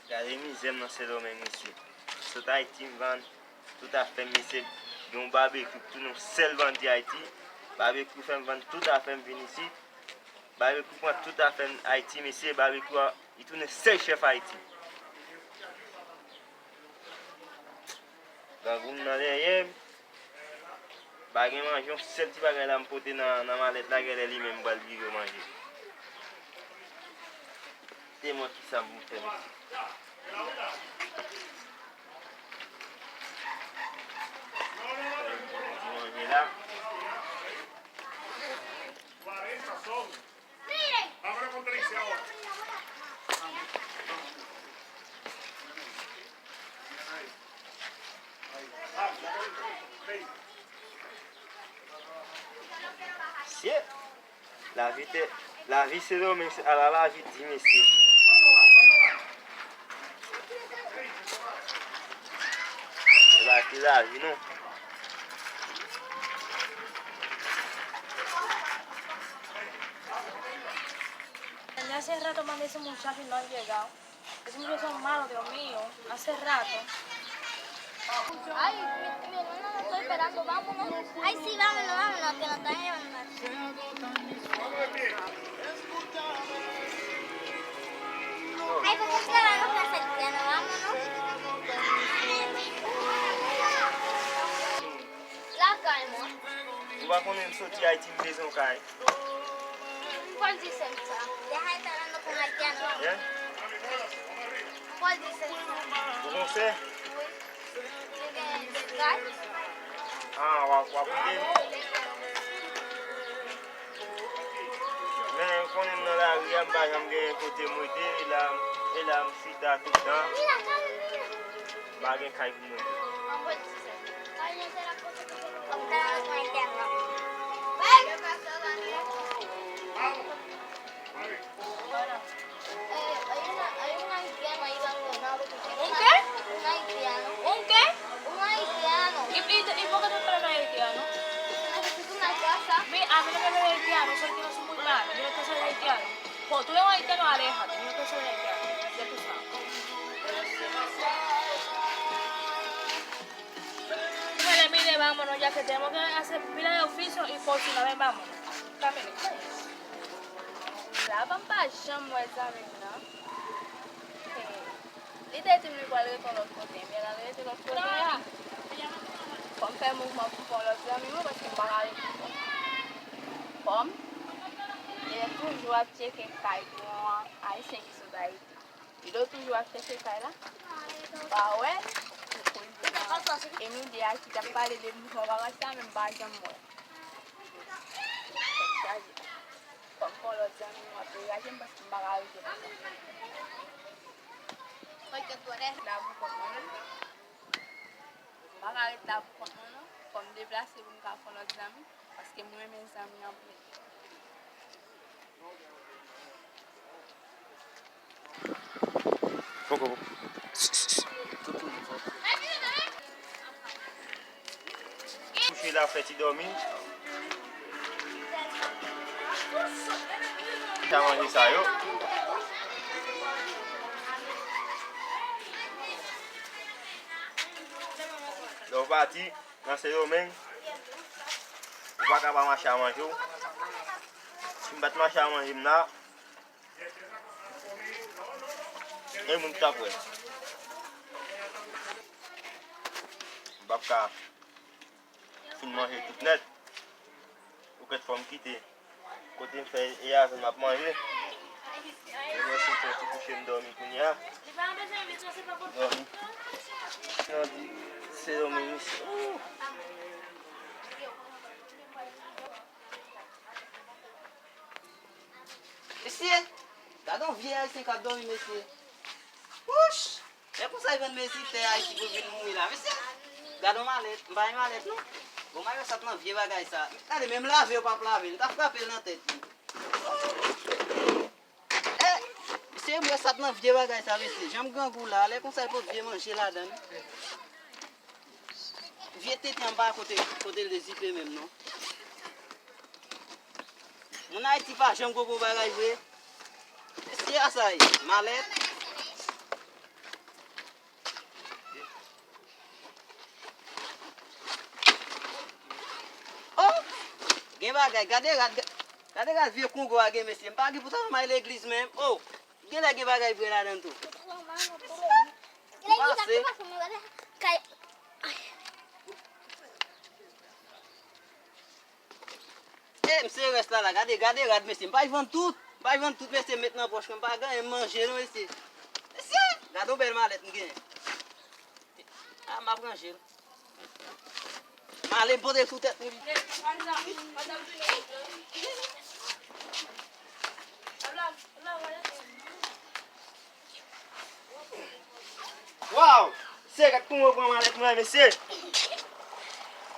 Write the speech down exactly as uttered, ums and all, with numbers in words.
Gade mizè m nan Sendomeng, mesye. Sot Ayiti, m vann tout afè m, mesye. Gen yon babekyou k tounen yon sèl bandi Ayiti. Babekyou fè m vann tout afè m vin isit. Babekyou pran tout afè m Ayiti, mesye. Babekyou a, li tounen sèl chèf Ayiti. Grangou m nan dèyè m. Pa gen manje, yon sèl ti bagay la m pote nan, nan malèt la, genlè li menm m pral vire manje. Te mwen ki sa m pou fè, mesye. Ti manje la. Mesye, lavi te, lavi Sendomeng, se ala lavi di, mesye. Se pa ti lavi, non. Desde hace rato manda ese muchacho y no ha llegado. Ese muchacho es malo, Dios mío. Hace rato. Ay, mi, mi hermana, la estoy esperando. Vámonos. Ay, sí, vámonos, vámonos, que nos están llamando. Ay, pues nos quedamos más cercano, vámonos. Lakay mwen. Ou pa konnen m soti Ayiti, m bezwen yon kay. Pòl di sèl sa. Deja está hablando con haitiano. Yen? Pòl di sèl sa. Ou konn sè? Wi. Li gen de kay. Ah, w ap, w ap ede m? Men, ou konnen m nan lari a, m pa janm gen kote m rete, e la, e la m chita tout tan. M pa gen kay pou m rete. Eh, hay una, hay un haitiano ahí dando nada. ¿Un qué? Un haitiano. ¿Un qué? Un haitiano. ¿Y, y, y por qué tú traes haitiano? Necesito una casa. Mi, a mí no me ven haitiano, esos haitianos son muy malos. Yo no quiero ser haitiano. Cuando tú ves un haitiano, aléjate. Yo no quiero ser haitiano. Ya tú sabes. Mire, mire, vámonos, ya que tenemos que hacer pila de oficio y cocina, ven, vámonos. Camine. Lava m pa janm wè zanmi m nan. Li te di m li pral rete yon lòt kote, men l al rete lòt kote a. Fò m fè mouvman pou m fè yon lòt zanmi mwen, paske m pa ka rete. Fò m, e toujou ap tcheke kay pou yon Ayisyen ki sot Ayiti. Li do toujou ap chèche kay la. M pa wè. E m de a ki t ap pale de mouvman bagay sa, men m pa janm wè. Tèt chaje. Fò m fè yon lòt zanmi, m ap degaje m paske m pa ka rete konsa. La pou kont mwen menm. M pa ka ret la pou kont mwen non. Fò m deplase pou m ka fè lòt zanmi, paske m renmen zanmi anpil. Poko, poko. Kouche la, fè ti dòmi. Sa manje sa yo. Lè w pati nan Sendomeng, ou pa ka pa mache a manje w. Si m pa t mache a manje m la, gen moun ki t ap wè. M p ap ka fin manje tout nèt. Ou kèt fò m kite. Kote m fè e avè m ap manje. Mwen mèsi m fè ti kouche m dòmi kounye a. Dòmi. Nan di se dòmi misye. Ooh. Mesye, gade yon vye ayisyen k ap dòmi, mesye. Wouch! E konsa yo vann mezi tè Ayiti pou vin mouri la, mesye. Gade yon malèt, m pa gen malèt non. Bon, malèt sa t nan vye bagay sa. Gade, menm lave yo p ap lave l, m ta frape l nan tèt li. E, mesye, m wè sa t nan vye bagay sa, mesye. Jan m grangou la, lè konsa yo pot vye manje ladan l. Vye tenten anba kote, kote l dezipe menm non. Moun Ayiti pa janm konprann bagay vre. Mesye a sa ye, malèt. Gen bagay, gade rad, gade rad vye Kongo a gen, mesye. M pa gen pou tèlman m al legliz menm. Oh, genlè gen bagay vre ladan tou. Pase. E, m se rès la la. Gade, gade rad, mesye. M pa vann tout. M pa vann tout, mesye, m met nan pòch mwen. M pa genyen, m manje, non, mesye. Mesye, gade yon bèl malèt m genyen. A, m ap ranje l. M ale, m pote l sou tèt nou li. Waw! Se rèk pou mwen pran malèt mwen, mesye.